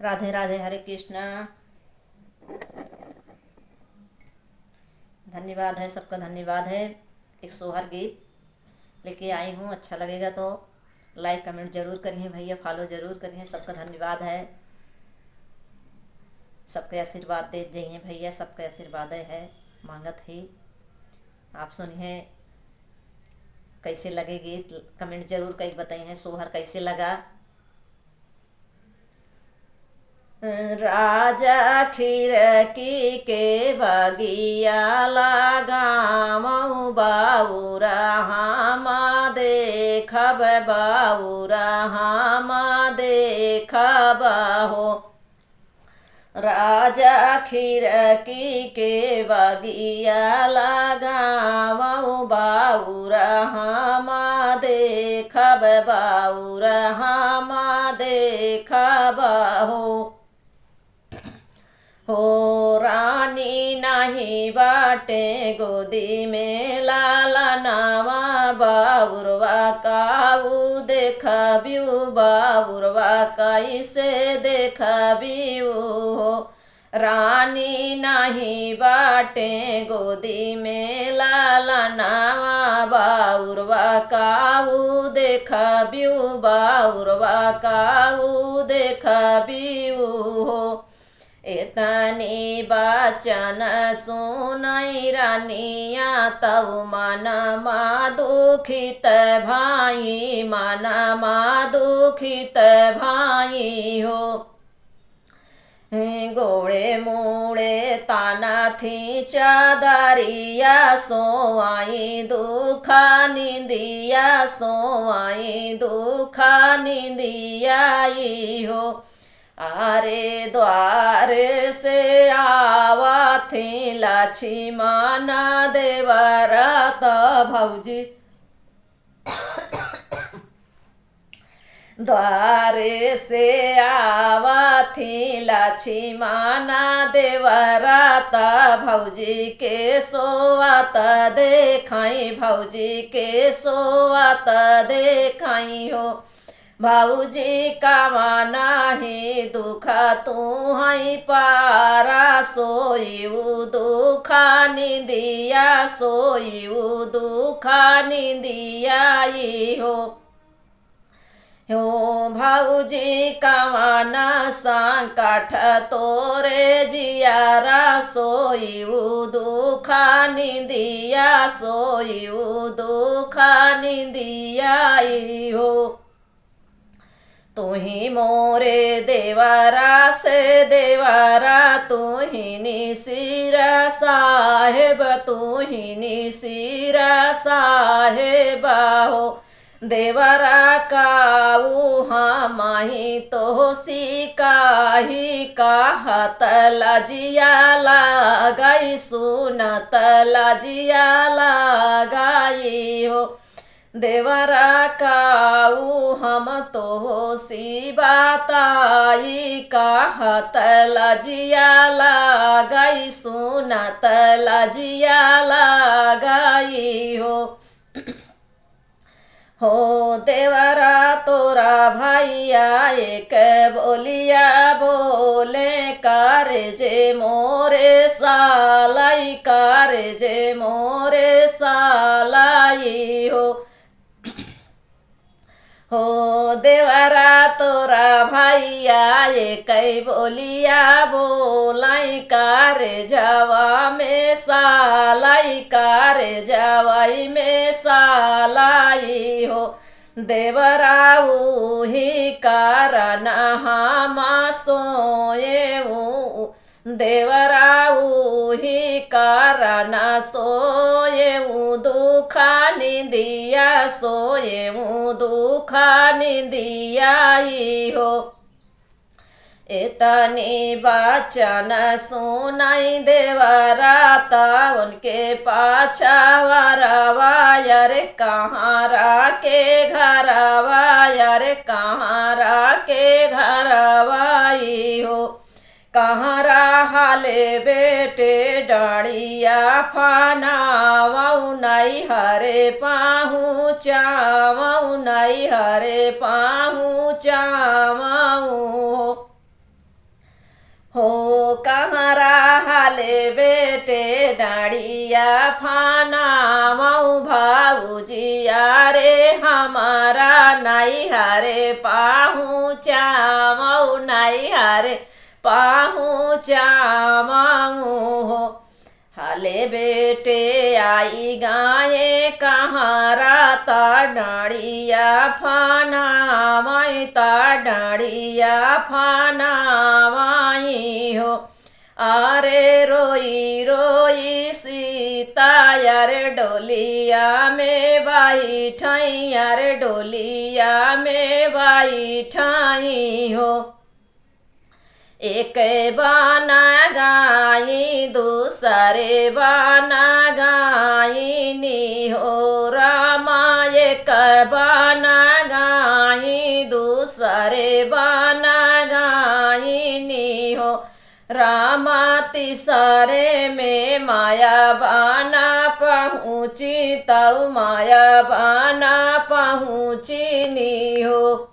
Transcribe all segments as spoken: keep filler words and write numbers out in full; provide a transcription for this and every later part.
राधे राधे, हरे कृष्णा। धन्यवाद है, सबका धन्यवाद है। एक सोहर गीत लेके आई हूँ, अच्छा लगेगा तो like comment जरूर करिहें भैया, follow जरूर करिहें। सबका धन्यवाद है, सबके आशीर्वाद देत जइहें भैया, सबके आशीर्वाद है, मांगत ही। आप सुनिहें कैसे लगे गीत, comment जरूर कई बताइहें सोहर कैसे लगा। राजा खिड़की के बगिया लगावँ बाउर हम देखब, बाउर हम देखब हो। राजा खिड़की के बगिया लगावँ बाउर हम देखब, बाउर हम देखब हो। हो रानी नाही बाटे गोदी में लालनवा, बाउरवा काऊ देखबिउ, बाउरवा कैसे देखबिउ हो। रानी नाही बाटे गोदी में लालनवा, बाउरवा काऊ देखबिउ, बाउरवा काऊ देखबिउ हो। एतनी बचन सुनई रानिया, तउ मनमा दुखित भाई, मनमा दुखित भाई हो। गोड़े मुड़े ताना थी चादरिया, सोआई दुखा निंदिया, सोआई दुखा निंदिया ई हो। अरे द्वार से आवा थी लक्ष्मण देवरा त भौजी, द्वारे से आवा थी लक्ष्मण देवरा त भौजी के सोवत देखाई, भौजी के सोवत देखाई हो। भौजी कवना ही दुख तू है पारा, सोई उ दुख निंदिया, सोई उ दुख निंदिया ई हो। हो भौजी कवन संकट तोरे जियारा, सोई उ दुख निंदिया, सोई उ दुख निंदिया ई हो। तू ही मोरे देवरा से देवरा, तू ही निसिरा साहेब, तू ही निसिरा साहेब हो। देवरा काऊ हमही तोहसी काही, कहत लजिया लागई, सुनत लजिया लागई हो। देवरा काऊ हम तोहसी बताई, कहत लजिया लागई, सुनत लजिया लागई हो। हो देवरा तोरा भैया एक बोलिया बोले, कर जे मोरे सालाई, कर जे मोरे सालाई हो। हो देवरा तोरा भैया एकै बोलिया बोलाई, कर जवा में सालाई, कर जवाई में सालाई हो। देवरा उही कारण हम सोए ऊ, देवरा उही कारण सोए ऊ दुख निंदिया, सोए ऊ दुख निंदिया ई हो। एतनी बचन सुनई देवरा त उनके पाछा वरवा, अरे कहाँ राखे घरवा, अरे कहाँ राखे घरवा ई हो। कहाँ रहले बेटे डड़िया फनावउ, नैहरे पहुँचावउ, नैहरे पहुँचावउ हो। नामौ भौजी, अरे हमरा नैहरे पहुँचावौ, नैहरे पहुँचावौ हो। हले बेटे आई गाए कहाँ रात डड़िया फाना माई, त डड़िया फाना माई हो। अरे रोई रोई सीता यार डोलिया में बैठाई, यार डोलिया में बैठाई हो। एक बाना गाई दूसरे बाना गाई नी हो रामा, एक बाना गाई दूसरे बाना गाई नी हो रामा। तीसरे में माया बाना पहुँची, तौ माया बाना पहुँची नी हो।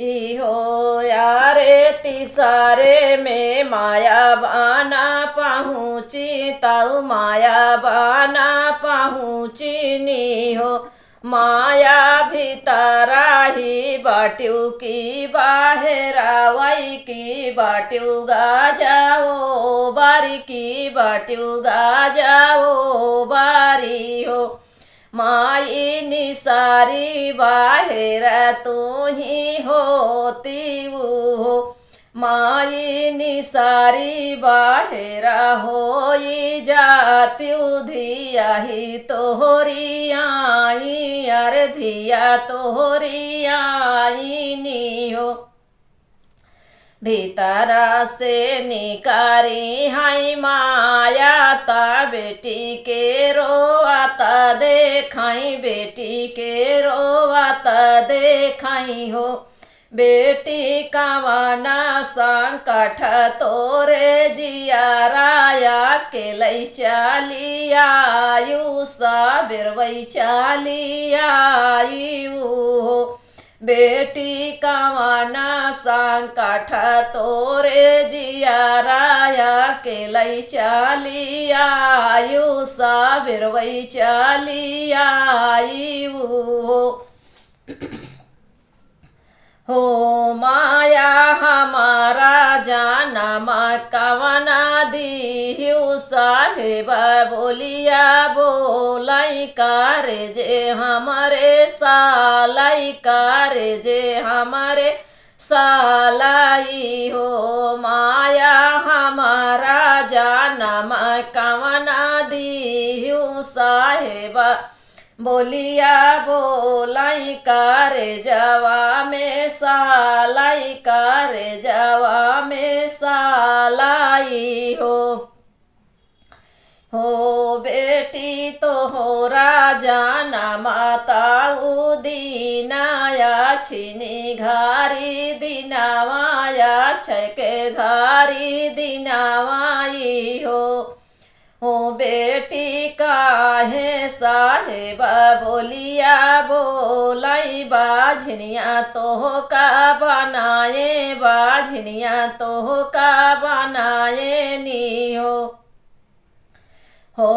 इहो यारे तीसरे में माया बाना पहुँची, तौ माया बाना पहुँची नी हो। माया भीतरा ही बाट्यू की बाहरा वई की बाट्यू गाजा हो, बारी की बाट्यू गाजा हो, बारी हो। माई निसारी बाहेर तू ही होती हो। माई निसारी बाहेर होई जाती धिया ही तोहरी आई, अर धिया तोहरी आई नी हो। भीतर से निकारी है माया, त बेटी के रोवत देखाई, बेटी के रोवत देखाई हो। बेटी कवना संकट तोरे जियारा, अकेलै चली आयु, सबेर वै चली आयु हो। बेटी कवना संकट तोरे जियारा, अकेलै चली आयु, सबेर वै चली आयु हो। हो माया हमारा जनम कवना दिहु साहेब, बोलिया बोलै करे जे हमरे सालै करे जे हमरे सालै हो। माया हमारा जनम कवना दिहु साहेब, बोलिया बोलै करे जवा में सालै करे जवा में सालै हो। हो बेटी तोहरा जनम तौ दिना अछिनी घारी दिनवा, अछके घारी दिनवा ई हो। हो बेटी काहे साहेब बोलिया बोलै, बाझिनिया तोहका बनाए, बाझिनिया तोहका बनाए नी हो। हो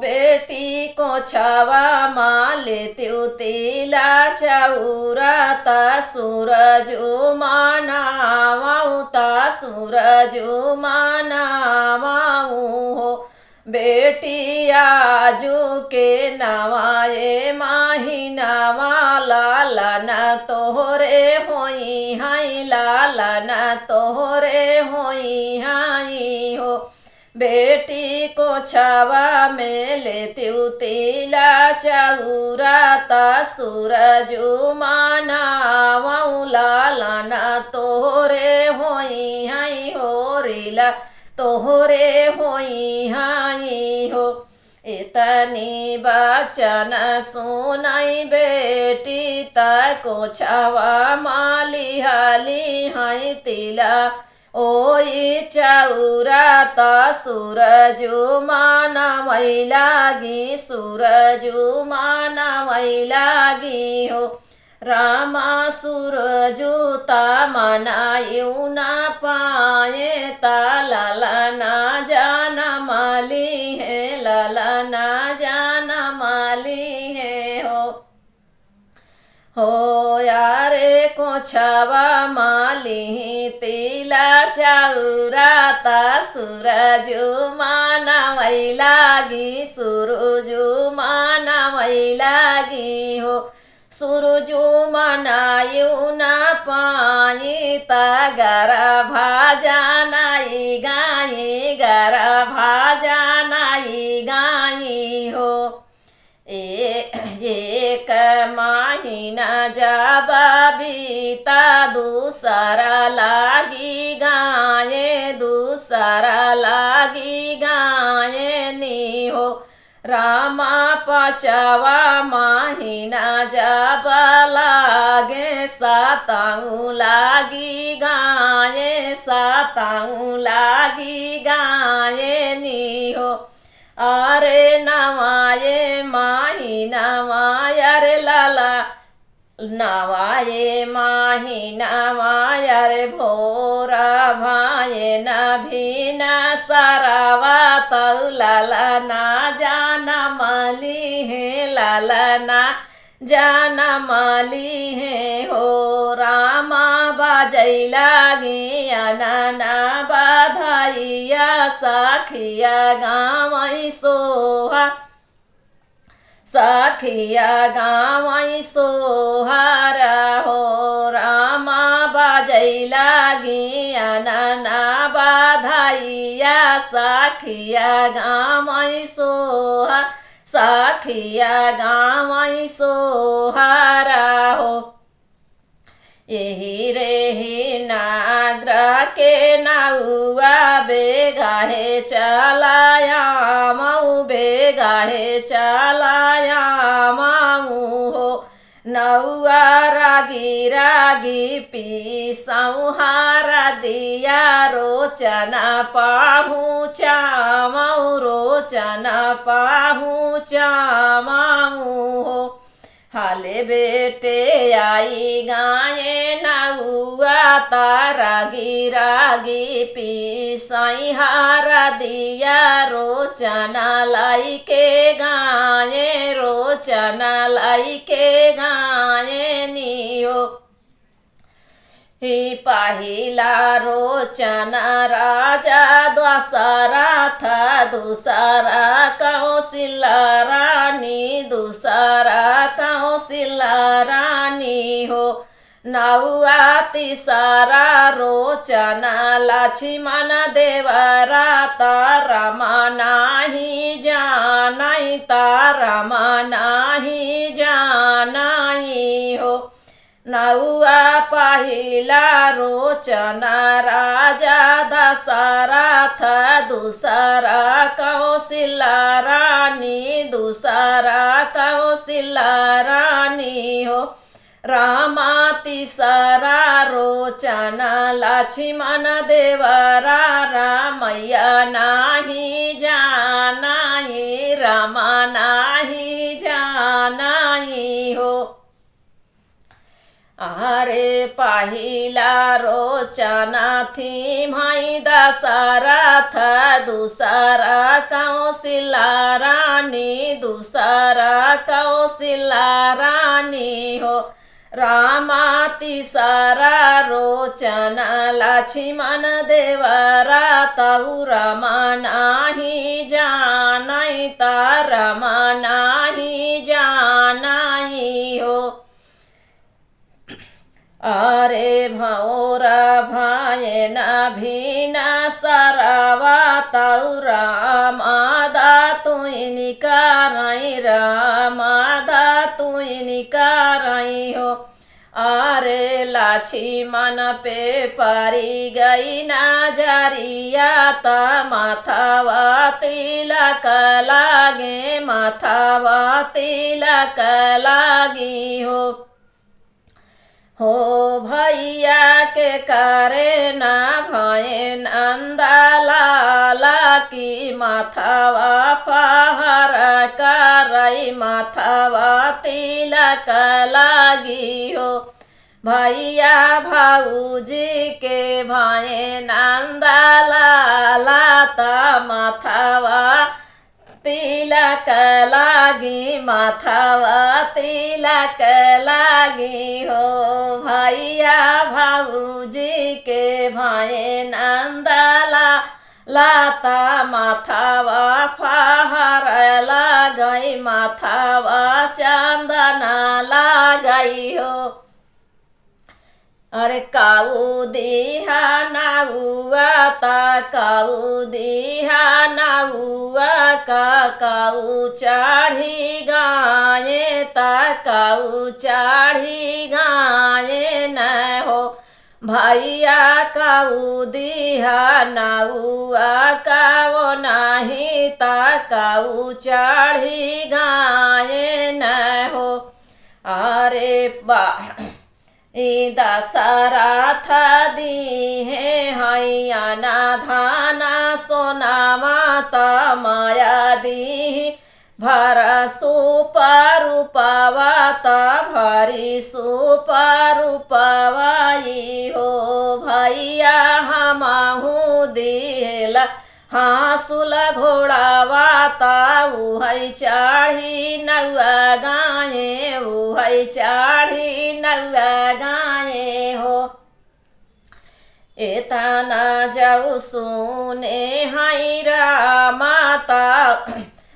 बेटी कोछवा माले त्यू तिला चौरा, त सुरजु मनावौ, त सुरजु मनावौ हो। बेटी आजु के नवा ए महिनवा, लालन तोहरे होइहैं, लालन तोहरे होइहैं हो। बेटी कोछवा मेले त्यू तिला चौरा, त सुरजु मनावौ, लालन तोहरे होइहैं हो रीला, तोहरे होइहैं हो। एतनी बचन सुनै बेटी, त कोछवा माली हाली हैं तिला ओई चौरा, त सुरजु मनावै लागी, सुरजु मनावै लागी हो। रामा सुरजु त मनायु न पाए, त ललना जनम लिहे, कोछवा मालिही तिला चौरा ता सुरजु मनवै लागी, सुरजु मनवै लागी हो। सुरजु मनायु न पाई ता गरभा जानाई गाई, गरभा जानाई गाई हो। ए-, एक महिना जब बीता दूसरा लागी गाए, दूसरा लागी गाए नी हो। रामा पचवा महिना जब लागे, सातऊ लागी गाए, सातऊ लागी गाए नी हो। अरे नवाए महिनवा, अरे लाला, नवाए महिनवा, अरे भोरा भाए न भीना सरवा तौ लाला ना जान मली है, लाला ना जान मली है हो। रामा बाजै लागी अनना बधाइया, सखिया गावै सोहा, सखिया गावै सोहार हो। रामा बाजै लागी अनना बधाइया, सखिया गावै सोहार, सखिया गावै सोहार हो। एही रेही नागरा के नौआ, बेगाहे चलाया मऊ, बेगाहे चलाया मऊ हो। नौआ रागी रागी पीसौ हरदिया, रोचन पहुँचावौ, रोचन पहुँचावौ हो। हाले बेटे आई गाए नौआ ता रागी रागी पीसै हरदिया, रोचन लाइके गाए, रोचन लाइके गाए नी हो। ही पहिला रोचन राजा दशरथ, दूसरा कौशल्या रानी, दूसरा कौशल्या रानी हो। नौआ तीसरा रोचन लक्ष्मण देवरा, ता राम नाहीं जानै, ता राम नाहीं जानै हो। नौआ पहिला रोचन राजा दशरथ, दूसरा कौशल्या रानी, दूसरा कौशल्या रानी हो। रामा तीसरा रोचन लक्ष्मण देवरा, रामैया नाहीं जानै, राम नाहीं जानै हो। अरे पहिला रोचन थिम्है दशरथ, दूसरा कौशल्या रानी, दूसरा कौशल्या रानी हो। रामा तीसरा रोचन लक्ष्मण देवरा, तौ राम नाहीं जानै, ता राम नाहीं जानै हो। अरे भौरा भाएन भिन सरवा, तौ राम दा तुइ निकारै, राम दा तुइ निकारै हो। अरे लक्ष्मण पे परिगै नजरिया, ता मथवा तिलक लागे, मथवा तिलक लागी हो। हो भैया के करे ना भए नंदलाला, कि मथवा फहर करै, मथवा तिलक लागी हो। भैया भौजी के भए नंदलाला, त मथवा तिलक लागी माथवा तिलक लागी हो, भैया भौजी के भाई नंदला लाता माथवा फहर लागई, माथवा चंदन लागई हो। अरे काऊ दिहा नउआ त काऊ दिहा नउआ का, काऊ चाढ़ी गाए त काऊ चाढ़ी गाए न हो। भैया काऊ दिहा नउआ काओ नाही त काऊ चाढ़ी गाए न हो। अरे बा ई दशरथ दीहे हैया ना धाना सोनामा त माया दीही भर सुप रूपवा त भरी सुप रूपवा ई हो। भैया हमहू दिहेला हाँसुल घोड़ावा त उहै चाढ़ी नउआ गाए, उहै चाढ़ी नउआ गाए हो। एतना जउ सुने है रामा त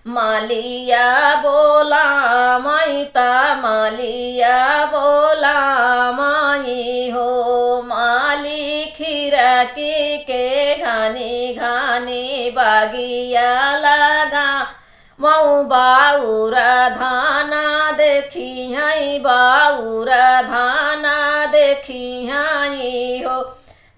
मालिया बोलामई त मालिया बोलामई हो। माली खिरकी के घनी घनी बगिया लगा मऊ बाउर धाना देखिहैं, बाउर धाना देखिहैं हो।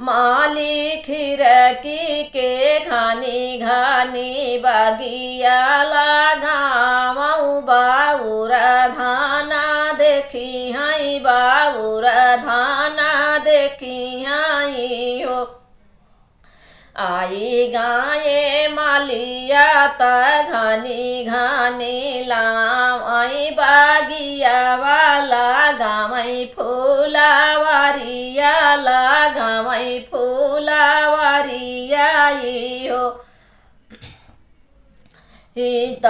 माली खिरकी के घनी घनी बगिया लगावँ, बाउर धाना देखिहैं, बाउर धाना देखिहैं हो। आई गाए मालिया त घनी घनी लावई बगिया वाला गावई फूलावरिया लगावई फूलावरिया ई हो। ही त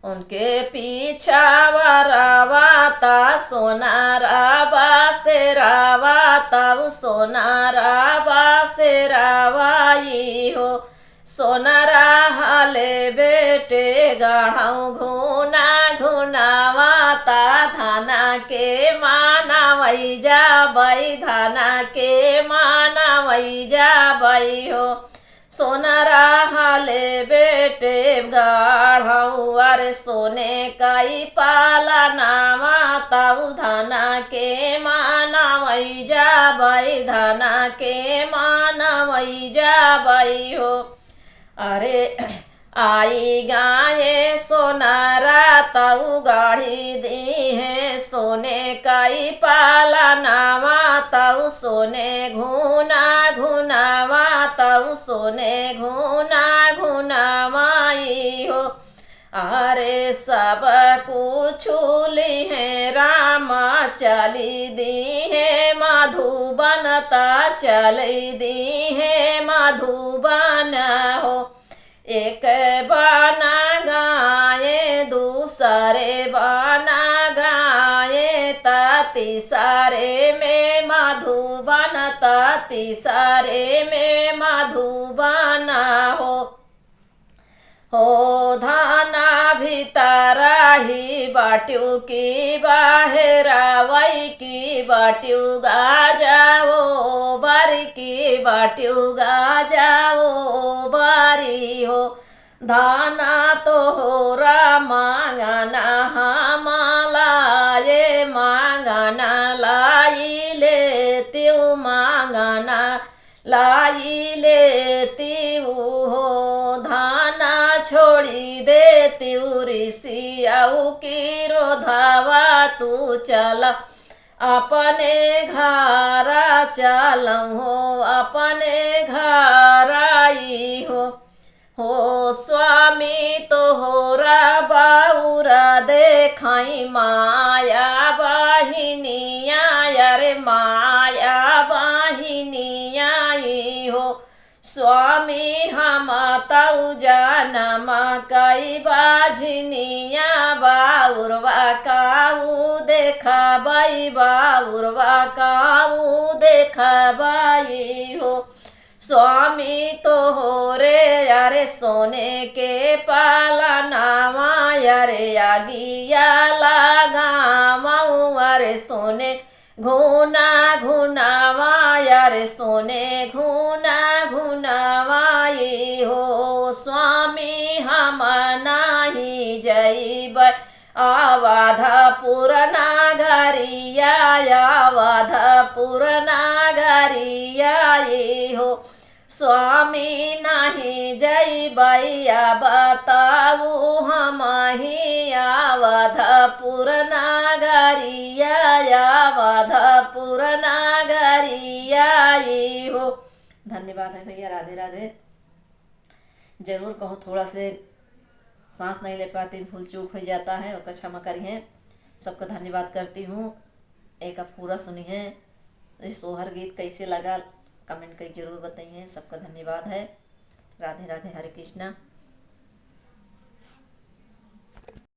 उनके पीछा वरावा ता सोनारा बासेरावा ता उ सोनारा बासेरावा ई हो। सोनरा हले बेटे गढ़ऊ घुना घुनावा ता धना के मानवई जाबई धना के मानवई जाबई हो। सोनरा हले बेटे गाढ़ऊ अरे सोने कई पालनावा तऊ धना के मानवई जाबई धना के मानवई जाबई हो। अरे आई गाए सोनरा तऊ गाढ़ी दीहे सोने कई पालनावा तऊ सोने घुना घुनावा तऊ सोने घुना घुनावा ई हो। अरे सब कुछ लिहे रामा चली दीहे मधुबन ता चली दीहे मधुबन हो। एक बाना गाए दूसरे बाना गाए ता तीसरे में मधुबन ता तीसरे में मधुबन हो। हो धाना भीतरा ही बाट्यू की बाहेरा वई की बाट्यू गाजाओ बारी की बाट्यू गाजाओ बारी हो। धाना तोहरा मांगना हमाला ये मांगना लाई लेत्यू मांगना लाई लेत्यू हो। धाना छोड़ी देत्यू ऋषि अउ की रोधावा तू चला अपने घरा चलहु अपने घरा ई हो। हो स्वामी तोहरा बाउर देखई माया बहिनिया अरे माया बहिनिया ई हो। स्वामी मातौ जनम कई बाझिनिया बाउरवा काऊ देखबै, बाउरवा काऊ देखबै हो। स्वामी तोहरे अरे सोने के पालनावा, अरे आगिया लगावौ, अरे सोने घुना घुनावा, अरे सोने घुना घुनावा। ई हो स्वामी हम नाही जइबै अवधपुर नगरिया, अवधपुर नगरिया। ई हो स्वामी नाही जइबै, बताऊ हमही अवधपुर नगरिया, अवधपुर नगरिया। ई हो। धन्यवाद है भैया, राधे राधे। जरूर कहूँ, थोड़ा से सांस नहीं ले पाती, भूल चूक हो जाता है, ओका क्षमा करिहें। सबका धन्यवाद करती हूँ। एक पूरा सुनिहें, ये सोहर गीत कैसे लगा, comment कई जरूर बताइए। सबका धन्यवाद है। राधे राधे, हरे कृष्णा।